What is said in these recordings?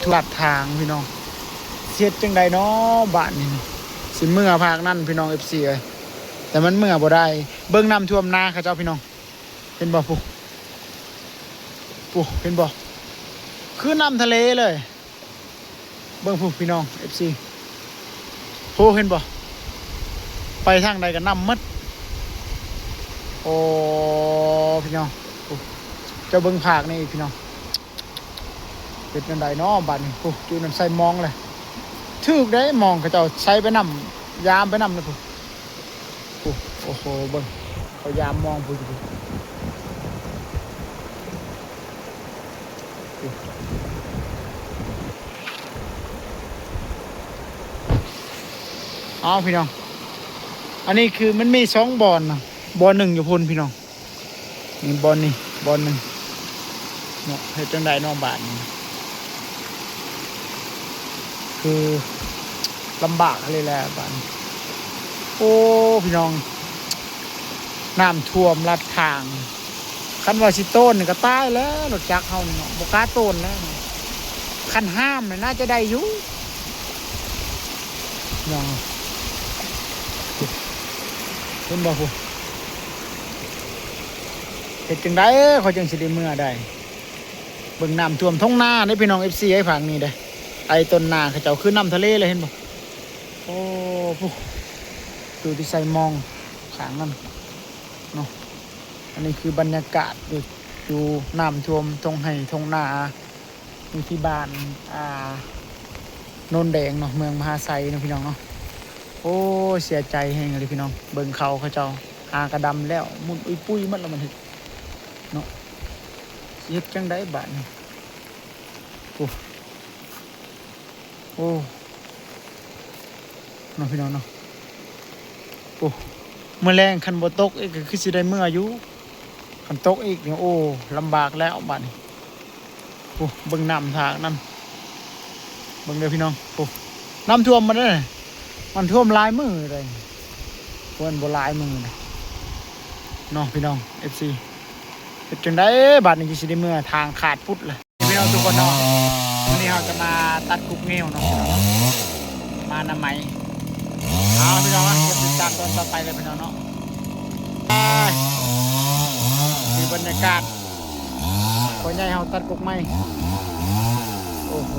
ຖ້ວມທາງພີ່ນ້ອງ ຊິເຮັດຈັ່ງໃດເນາະບາດນີ້? ຊິເມືອພາກນັ້ນພີ່ນ້ອງ ເອັຟຊີ ເອີຍ ແຕ່ມັນເມືອບໍ່ໄດ້. ເບິ່ງນ້ຳຖ້ວມນາເຂົາເຈົ້າພີ່ນ້ອງ ເຫັນບໍ່? ພຸ້ນ ພຸ້ນ ເຫັນບໍ່? ຄືນ້ຳທະເລເລີຍ. ເບິ່ງພຸ້ນພີ່ນ້ອງ ເອັຟຊີ ໂຫ ເຫັນບໍ່? ໄປທາງໃດກໍນ້ຳໝົດ. ໂອ້ ພີ່ນ້ອງ ໂອ້ ເຈົ້າເບິ່ງພາກນີ້ອີກພີ່ນ້ອງ ເຮັດແນວໃດເນາະບາດນີ້? ໂອ້ ຢູ່ນັ້ນໃສ່ມອງເລີຍ ຖືກເດ້ມອງ ເຂົາເຈົ້າໃສ່ໄປນຳ ຍາມໄປນຳເລີຍພຸ້ນ. ໂອ້ ໂອ້ໂຫ ເບິ່ງ ເຂົາຢາມມອງພຸ້ນຢູ່ພຸ້ນ. ເອົາພີ່ນ້ອງ ອັນນີ້ຄືມັນມີສອງບ່ອນນະ ບ່ອນໜຶ່ງຢູ່ພຸ້ນພີ່ນ້ອງ. ນີ້ບ່ອນນີ້ ບ່ອນໜຶ່ງເນາະ. ເຮັດຈັ່ງໃດເນາະບາດນີ້? ຄືລຳບາກເລີຍແຫຼະບາດນີ້. ໂອ້ ພີ່ນ້ອງ ນ້ຳຖ້ວມລັດທາງ. ຄັນວ່າຊິໂຕນນີ້ກໍຕາຍແລ້ວ ລົດຈັກເຮົານີ້ເນາະ ບໍ່ກ້າໂຕນແລ້ວ. ຄັນຫ້າມນີ້ໜ້າຈະໄດ້ຢູ່ເນາະ. ເຫັນບໍ່ພຸ້ນ? ເຮັດຈັ່ງໃດຂ້ອຍຈຶ່ງຊິໄດ້ເມືອໄດ້? ເບິ່ງນ້ຳຖ້ວມທົ່ງນາເດ້ພີ່ນ້ອງ ເອັຟຊີ ໄອ້ຝັ່ງນີ້ເດ້. ໄອ້ຕົ້ນນາເຂົາເຈົ້າຄືນ້ຳທະເລເລີຍ ເຫັນບໍ່? ໂອ້ ຜູ້ ຢູ່ທີ່ໃສ່ມອງຂ້າງນັ້ນເນາະ. ອັນນີ້ຄືບັນຍາກາດຢູ່ ຢູ່ນ້ຳຖ້ວມທົ່ງໄຮ່ທົ່ງນາ ຢູ່ທີ່ບ້ານ ອ່າ ໂນນແດງເນາະ ເມືອງມະຫາໄຊເນາະ ພີ່ນ້ອງເນາະ. ໂອ້ຍ ເສຍໃຈແຮງເລີຍພີ່ນ້ອງ ເບິ່ງເຂົາ ເຂົາເຈົ້າຫາກະດຳແລ້ວ ໝຸ່ນອຸ້ຍປຸ້ຍໝົດແລ້ວ ມັນເຮັດເນາະ. ຊິເຮັດຈັ່ງໃດບາດນີ້? ໂອ້ ໂອ້ ເນາະ ພີ່ນ້ອງເນາະ. ໂອ້ ມື້ແລງຄັນບໍ່ຕົກອີກກໍຄືຊິໄດ້ເມືອຢູ່ ຄັນຕົກອີກນີ້ ໂອ້ ລຳບາກແລ້ວບາດນີ້. ໂອ້ ເບິ່ງນ້ຳທາງນັ້ນ ເບິ່ງເດີພີ່ນ້ອງ. ໂອ້ ນ້ຳຖ້ວມໝົດເດ້ ມັນຖ້ວມຫຼາຍມື້ເດ້ ແມ່ນບໍ່ຫຼາຍມື້ເດ້ເນາະ ພີ່ນ້ອງ ເອັຟຊີ. ເຮັດຈັ່ງໃດບາດນີ້ ຊິໄດ້ເມືອ? ທາງຂາດປຸດລະ ພີ່ນ້ອງທຸກຄົນເນາະ. ມື້ນີ້ເຮົາຈະມາຕັດກົກງຽວເນາະ ມາອະນາໄມ. ເອົາ ພີ່ນ້ອງເນາະ ຕິດຕາມຕອນຕໍ່ໄປເລີຍ ພີ່ນ້ອງເນາະ. ນີ້ບັນຍາກາດ ພໍ່ໃຫຍ່ເຮົາຕັດກົກໃໝ່. ໂອ້ໂຫ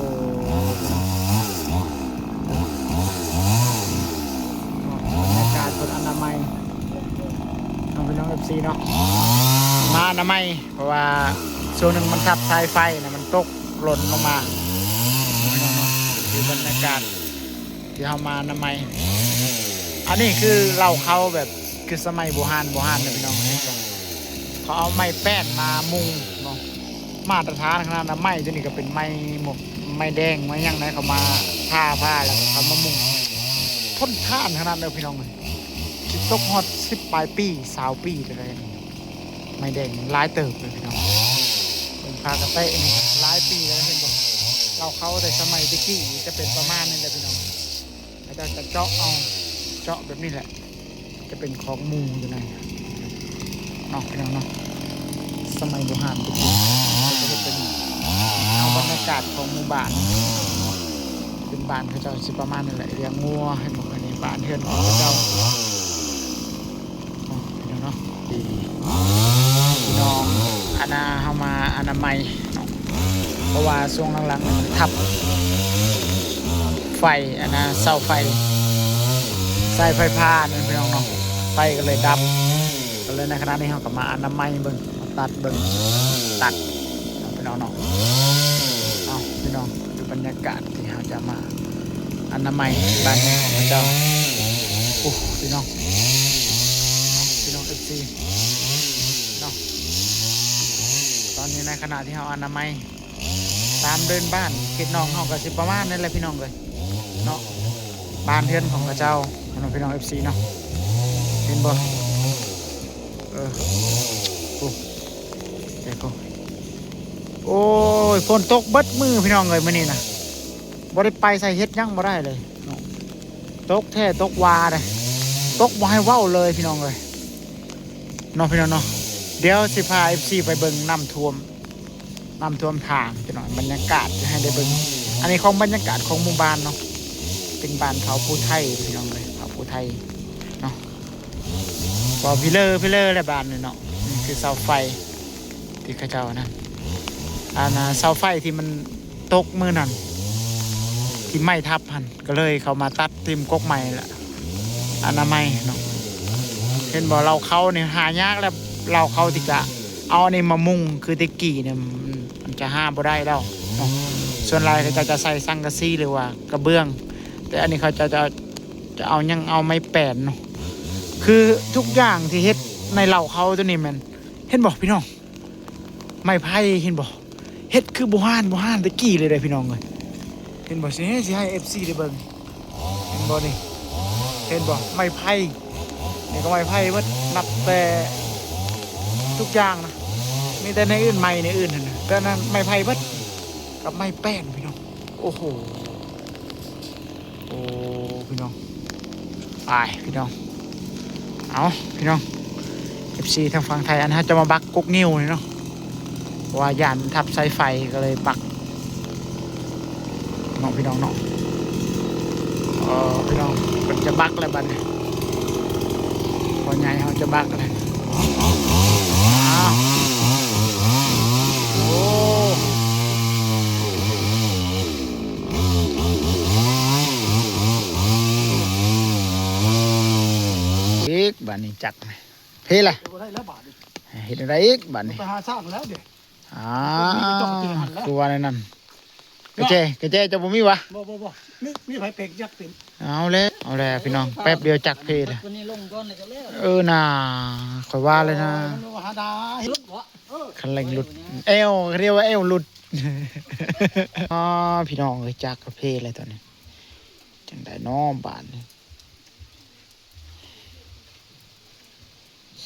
ບັນຍາກາດເພິ່ນອະນາໄມເນາະ ພີ່ນ້ອງ ເອັຟຊີ ເນາະ. ມາອະນາໄມ ເພາະວ່າຊ່ວງໜຶ່ງມັນທັບສາຍໄຟນະ ມັນຕົກຫຼົ່ນລົງມາ ພີ່ນ້ອງເນາະ. ຄືບັນຍາກາດ ທີ່ເຮົາມານຳໄມ້. ອັນນີ້ຄືເລົ້າເຂົ້າແບບ ຄືສະໄໝບູຮານ ບູຮານເດ້ພີ່ນ້ອງ. ເຂົາເອົາໄມ້ແປ້ນມາມຸງເນາະ ມາດຕະຖານຂະໜາດນະ. ໄມ້ຕົວນີ້ກໍເປັນໄມ້ໝົກ ໄມ້ແດງ ໄມ້ຫຍັງນະ ເຂົາມາຜ່າ ຜ່າແລ້ວກໍເອົາມາມຸງ ທົນທານຂະໜາດເດີພີ່ນ້ອງເອີຍ. ຊິຕົກຮອດສິບປາຍປີ ຊາວປີເລີຍ. ໄມ້ແດງຫຼາຍເຕີບເລີຍພີ່ນ້ອງ. ເບິ່ງຄາກະແຕະນີ້ຫຼາຍປີແລ້ວ ເຫັນບໍ່? ເລົ້າເຂົ້າແຕ່ສະໄໝແຕ່ກີ້ຈະເປັນປະມານນີ້ແຫຼະພີ່ນ້ອງ. ເຂົາເຈົ້າຈະເຈາະເອົາ ເຈາະແບບນີ້ແຫຼະ ຈະເປັນຂອງໝູ່ຢູ່ໃນເນາະ ພີ່ນ້ອງເນາະ. ສະໄໝບູຮານແຕ່ກີ້ ເຂົາເຈົ້າຈະເຮັດເປັນ ເອົາບັນຍາກາດຂອງໝູ່ບ້ານ ເປັນບ້ານເຂົາເຈົ້າຊິປະມານນີ້ແຫຼະ ລ້ຽງງົວ ເຫັນບໍ່? ອັນນີ້ບ້ານເຮືອນຂອງເຂົາເຈົ້າ. ເນາະ ພີ່ນ້ອງເນາະ ທີ່ ພີ່ນ້ອງ ອັນນ່າ ເຮົາມາອະນາໄມເນາະ ເພາະວ່າຊ່ວງຫຼັງໆ ມັນທັບໄຟ ອັນນ່າ ເສົາໄຟ ສາຍໄຟຟ້ານັ້ນ ພີ່ນ້ອງເນາະ ໄຟກໍເລີຍດັບ. ກໍເລີຍໃນຂະນະນີ້ເຮົາກໍມາອະນາໄມເບິ່ງ ມາຕັດເບິ່ງ ຕັດເນາະ ພີ່ນ້ອງເນາະ. ເອົາ ພີ່ນ້ອງ ຄືບັນຍາກາດ ທີ່ເຮົາຈະມາອະນາໄມບ້ານຂອງເຂົາເຈົ້າ. ໂອ້ ພີ່ນ້ອງ ພີ່ນ້ອງເອັຟຊີເນາະ ຕອນນີ້ໃນຂະນະທີ່ເຮົາອະນາໄມຕາມເດີ່ນບ້ານເຂດໜອງເຮົາກໍຊິປະມານນັ້ນແຫຼະ ພີ່ນ້ອງເອີຍເນາະ. ບ້ານເຮືອນຂອງເຂົາເຈົ້າເນາະ ພີ່ນ້ອງເອັຟຊີເນາະ ເຫັນບໍ່? ເອີ ໂອ້ ເອີ ໂອ້ ໂອ້ຍ ຝົນຕົກເບິດມື້ພີ່ນ້ອງເອີຍ ມື້ນີ້ນະ ບໍ່ໄດ້ໄປໃສ ເຮັດຫຍັງບໍ່ໄດ້ເລີຍເນາະ. ຕົກແທ້ຕົກວ່າເດ້ ຕົກບໍ່ໃຫ້ເວົ້າເລີຍພີ່ນ້ອງເອີຍເນາະ ພີ່ນ້ອງເນາະ. ດຽວຊິພາເອັຟຊີໄປເບິ່ງນ້ຳຖ້ວມ ນ້ຳຖ້ວມທາງ ພີ່ນ້ອງ ບັນຍາກາດຈະໃຫ້ໄດ້ເບິ່ງ ອັນນີ້ຂອງບັນຍາກາດຂອງໝູ່ບ້ານເນາະ ເປັນບ້ານເຜົ່າຜູ້ໄທພີ່ນ້ອງເອີຍ ເຜົ່າຜູ້ໄທເນາະ. ບໍ່ພິເລີພິເລີແຫຼະບ້ານນີ້ເນາະ. ນີ້ຄືເສົາໄຟທີ່ເຂົາເຈົ້ານັ້ນ ອັນນ່າ ເສົາໄຟທີ່ມັນຕົກມື້ນັ້ນ ທີ່ໄມ້ທັບຫັ້ນ ກໍເລີຍເຂົາມາຕັດຖິ້ມກົກໄມ້ລະ ອະນາໄມເນາະ. ເຫັນບໍ່ ເຫຼົ່າເຂົານີ້ຫາຍາກແລ້ວ ເຫຼົ່າເຂົາທີ່ຈະເອົາອັນນີ້ມາມຸງຄືແຕ່ກີ້ນີ້ ມັນຈະຫາບໍ່ໄດ້ແລ້ວເນາະ. ສ່ວນຫຼາຍເຂົາເຈົ້າຈະໃສ່ສັງກະສີ ຫຼືວ່າກະເບື້ອງ ແຕ່ອັນນີ້ເຂົາເຈົ້າຈະ ຈະເອົາຫຍັງ ເອົາໄມ້ແປ້ນເນາະ. ຄືທຸກຢ່າງທີ່ເຮັດໃນເຫຼົ່າເຂົາໂຕນີ້ແມ່ນ ເຫັນບໍ່ພີ່ນ້ອງ? ໄມ້ໄຜ່ ເຫັນບໍ່? ເຮັດຄືບູຮານ ບູຮານແຕ່ກີ້ເລີຍເດ້ພີ່ນ້ອງເອີຍ. ເຫັນບໍ່? ຊິໃຫ້ ຊິໃຫ້ເອັຟຊີໄດ້ເບິ່ງ ເຫັນບໍ່ນີ້? ເຫັນບໍ່? ໄມ້ໄຜ່ ນີ້ກໍໄມ້ໄຜ່ເບິດ ນັບແຕ່ທຸກຢ່າງນະ ມີແຕ່ແນວອື່ນ ໄມ້ແນວອື່ນຫັ້ນນະ ແຕ່ນັ້ນໄມ້ໄຜ່ເບິດ ກັບໄມ້ແປ້ນພີ່ນ້ອງ. ໂອ້ໂຫ ໂອ້ ພີ່ນ້ອງ ໄປພີ່ນ້ອງ. ເອົາ ພີ່ນ້ອງ ເອັຟຊີທາງຝັ່ງໄທ ອັນເຮົາຈະມາບັກກົກງິ້ວນີ້ເນາະ ເພາະວ່າຢ້ານມັນທັບສາຍໄຟ ກໍເລີຍບັກເນາະ ພີ່ນ້ອງເນາະ. ເອີ ພີ່ນ້ອງ ເພິ່ນຈະບັກແລ້ວບັດນີ້ ພໍ່ໃຫຍ່ເຮົາຈະບັກແລ້ວ. ອ້າວ ໂອ້ ອີກບາດນີ້ຈັກ ເພລະ ບໍ່ໄດ້ແລ້ວບາດນີ້ ເຮັດແນວໃດອີກບາດນີ້? ໄປຫາສ້າງແລ້ວເດ້. ອ້າວ ຄືວ່າແນວນັ້ນ ກະແຈ ກະແຈເຈົ້າບໍ່ມີຫວາ? ບໍ່ ບໍ່ ບໍ່ ມີ ມີໃຜເປັກຈັກເປັນ. ເອົາແລ້ວ ເອົາແລ້ວພີ່ນ້ອງ ແປັບດຽວຈັກເພລະ. ເອີນາ ຂ້ອຍວ່າແລ້ວນາ ຄັນເລັ່ງຫຼຸດ ແອວ ເຂົາເອີ້ນວ່າແອວຫຼຸດ. ອ້າ ພີ່ນ້ອງເອີຍ ຈັກກະເພລະຕອນນີ້ ຈັ່ງໃດນໍບາດນີ້?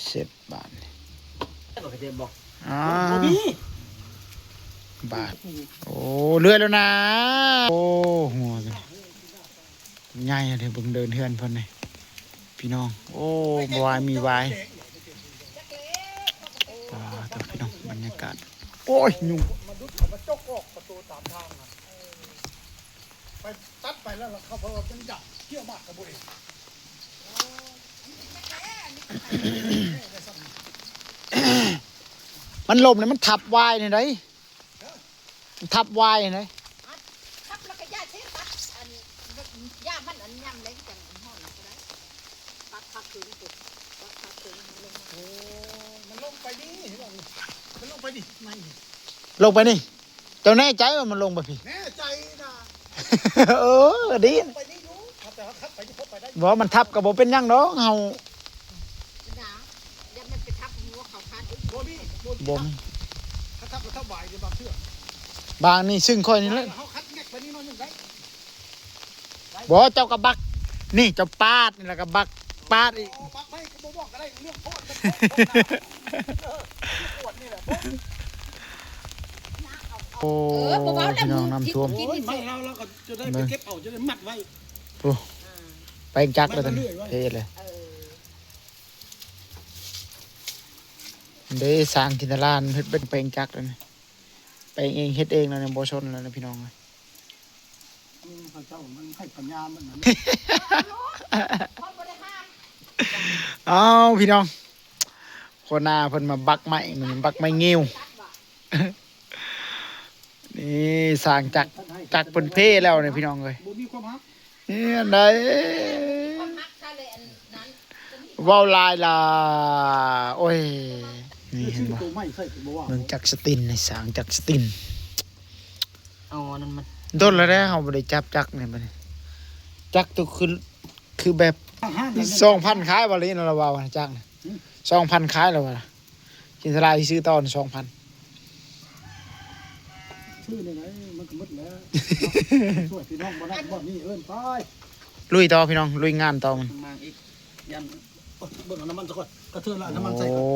ເສັບບາດນີ້ ອ້າ ບໍ່ມີບາດ. ໂອ້ ເລື່ອຍແລ້ວນາ ໂອ້ ຫົວໃຫຍ່ເດ້ ເບິ່ງເດີ່ນເຮືອນເພິ່ນນີ້ພີ່ນ້ອງ. ໂອ້ ບໍ່ວາຍມີວາຍ ປາດໂທ້ ພີ່ນ້ອງ ບັນຍາກາດ ໂອ້ຍ ຍຸງ ໄປຕັດໄປແລ້ວ ເຂົາເພິ່ນວ່າມັນດຳ ເກຍມາກກະບໍ່ເຫັນ. ມັນລົ້ມນີ້ ມັນທັບວາຍນີ້ໄດ໋ ມັນທັບວາຍນີ້ໄດ໋. ທັບແລ້ວກະຢ່າເຊ ຕັດອັນ ຢ່າມັນອັນຍາມແລງຈັ່ງອັນຮ້ອນກະໄດ້ ຕັດຂາເຄິ່ງພຸ້ນ ຕັດຂາເຄິ່ງ ມັນລົງມາ. ໂອ້ ມັນລົງໄປນີ້ ມັນລົງໄປນີ້ ໄມ້ນີ້ ລົງໄປນີ້. ເຈົ້າແນ່ໃຈວ່າມັນລົງໄປພີ້? ແນ່ໃຈນະ. ເອີ ດີ ໄປນີ້ຢູ່ ຖ້າແຕ່ວ່າຄັດໄປນີ້ ພົບໄປໄດ້. ບໍ່ ມັນທັບກໍບໍ່ເປັນຫຍັງດອກ ເຮົາ ບໍ່ມີ ບໍ່ມີ ຄັດທັບກໍທັບໄວ້ເດ້ ບາງເທື່ອ ບາງນີ້ຊຶ່ງຂ້ອຍນີ້ແຫຼະ ເຮົາຄັດແມັກໄປນີ້ໜ້ອຍໜຶ່ງໄດ້. ບໍ່ ເຈົ້າກໍບັກ ນີ້ ເຈົ້າປາດນີ້ ແລ້ວກໍບັກ ປາດອີກ ບັກໄມ້ກໍບໍ່ບອກກໍໄດ້ ເລື່ອງໂພດ ມັນໂພດນະ. ເອີ ປວດນີ້ແຫຼະ ໂອ້ ເອີ ບໍ່ເວົ້າແລ້ວ ພີ່ນ້ອງ ນ້ຳຖ້ວມ ໂອ້ຍ ໄມ້ລາວ ລາວກໍຈະໄດ້ໄປເກັບເອົາ ຈະໄດ້ມັດໄວ້. ໂອ້ ແປງຈັກແລ້ວຕອນນີ້ ເຮັດເລີຍ ເອີ ເດ້ ສ້າງຈິນຕະລານ ເຮັດເປັນແປງຈັກແລ້ວນີ້ ແປງເອງ ເຮັດເອງແລ້ວນີ້ ບໍ່ຊົນແລ້ວນະ ພີ່ນ້ອງ. ອືມ ເຂົາເຈົ້າມັນໃຫ້ປັນຍາມັນນັ້ນ ອ້າວ ພີ່ນ້ອງ ຫົວໜ້າເພິ່ນມາບັກໄມ້ ມື້ນີ້ບັກໄມ້ງິ້ວ. ນີ້ສ້າງຈັກ ຈັກເພິ່ນເພແລ້ວນີ້ ພີ່ນ້ອງເອີຍ ບໍ່ມີຄວາມຮັກ ນີ້ອັນໃດ ເວົ້າຫຼາຍລະ ໂອ້ຍ ນີ້ເຫັນບໍ່ ເບິ່ງຈັກສະຕິນນີ້ ສ້າງຈັກສະຕິນ. ເອົາອັນນັ້ນມາ ດົນແລ້ວເດ້ ເຮົາບໍ່ໄດ້ຈັບຈັກນີ້ ບັດນີ້ ຈັກໂຕຄື ຄືແບບ ສອງພັນຂາຍບໍ່ ລີນລະວ່າ ຈັກນີ້ ສອງພັນຂາຍລະວ່າ ຊິນສະລາຍຊິຊື້ຕໍ່ສອງພັນ ຊື້ແນວໃດ ມັນກໍໝົດແລ້ວ ຊ່ວຍພີ່ນ້ອງບໍ່ໄດ້ບໍ່ມີ ເອີ້ນໄປ ລຸຍຕໍ່ ພີ່ນ້ອງ ລຸຍງານຕໍ່ ມັນ ມາອີກ ຢ້ານ ເບິ່ງເອົານ້ຳມັນຊະກ່ອນ ກະເທື່ອລະເອົານ້ຳມັນໃສ່ກ່ອນ ໂອ້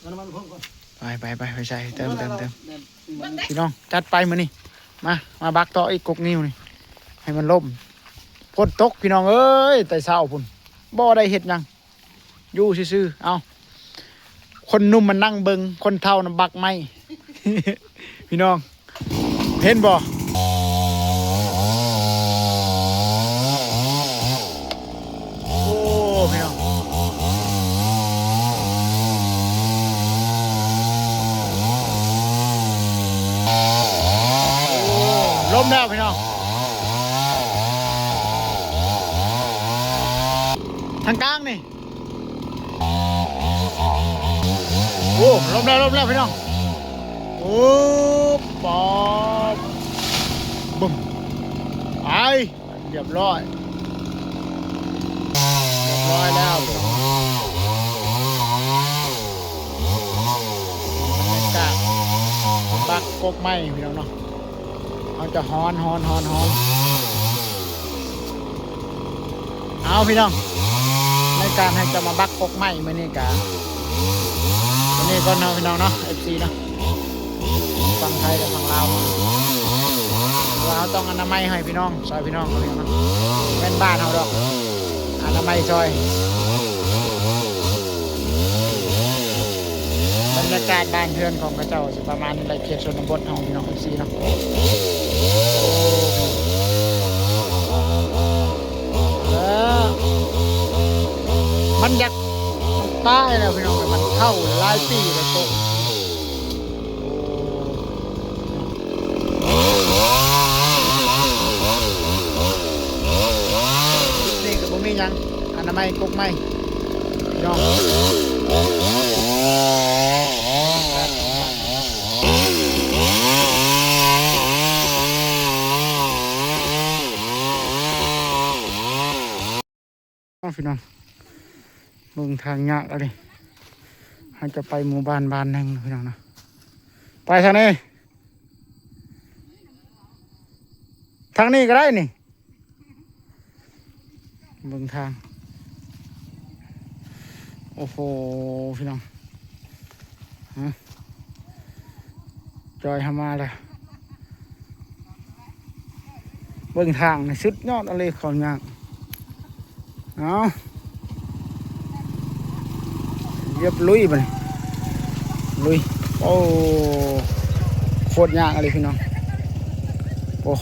ເອົານ້ຳມັນເພີ່ມກ່ອນ ໄປໆໆ ໄປໃສ່ ເຕີມໆ ພີ່ນ້ອງ ຈັດໄປມື້ນີ້ ມາ ມາບັກຕໍ່ອີກ ກົກງິ້ວນີ້ ໃຫ້ມັນລົ້ມ ຝົນຕົກ ພີ່ນ້ອງເອີຍ ແຕ່ເຊົ້າພຸ້ນ ບໍ່ໄດ້ເຮັດຫຍັງ ຢູ່ຊື່ໆ ເອົ້າ ຄົນໜຸ່ມມານັ່ງເບິ່ງ ຄົນເຖົ້ານະບັກໄມ້ ພີ່ນ້ອງ ເຫັນບໍ່? ລົມແລ້ວພີ່ນ້ອງ ທາງກາງນີ້ ໂອ້ ລົມແລ້ວ ລົມແລ້ວພີ່ນ້ອງ ໂອ້ ປອບ ບຶ້ມ ໄປ ຮຽບຮ້ອຍ ຮຽບຮ້ອຍແລ້ວ ບັກກົກໄມ້ພີ່ນ້ອງເນາະ ເຮົາຈະຮ້ອນ ຮ້ອນ ຮ້ອນ ຮ້ອນ ເອົາພີ່ນ້ອງ ໃນການໃຫ້ເຈົ້າມາບັກກົກໄມ້ມື້ນີ້ກະ ມື້ນີ້ກ່ອນເນາະພີ່ນ້ອງເນາະ ເອັຟຊີເນາະ ຝັ່ງໄທແລະຝັ່ງລາວ ເພາະວ່າເຮົາຕ້ອງອະນາໄມໃຫ້ພີ່ນ້ອງ ຊ່ອຍພີ່ນ້ອງເຮົາເນາະ ແມ່ນບ້ານເຮົາດອກ ອະນາໄມຊ່ອຍ ບັນຍາກາດບ້ານເຮືອນຂອງເຂົາເຈົ້າຊິປະມານນີ້ແຫຼະ ເຂດຊົນນະບົດເຮົາພີ່ນ້ອງເອັຟຊີເນາະ ເອີ ມັນຢາກຕາຍແລ້ວພີ່ນ້ອງ ມັນເຖົ້າຫຼາຍປີແລ້ວໂຕ ນີ້ກໍບໍ່ມີຫຍັງ ອະນາໄມກົກໄມ້ ພີ່ນ້ອງ ພີ່ນ້ອງ ເບິ່ງທາງຍາກອີ່ຫຼີ ເຮົາຈະໄປໝູ່ບ້ານບ້ານໜຶ່ງພີ່ນ້ອງເນາະ ໄປທາງນີ້ ທາງນີ້ກໍໄດ້ນີ້ ເບິ່ງທາງ ໂອ້ໂຫ ພີ່ນ້ອງ ຮະ ຈອຍເຮົາມາແລ້ວ ເບິ່ງທາງນີ້ສຸດຍອດອີ່ຫຼີ ເຂົາຍາກ ເອົາ ລຽບລຸຍບັດນີ້ ລຸຍ ໂອ້ ໂຄດຍາກອີ່ຫຼີພີ່ນ້ອງ ໂອ້.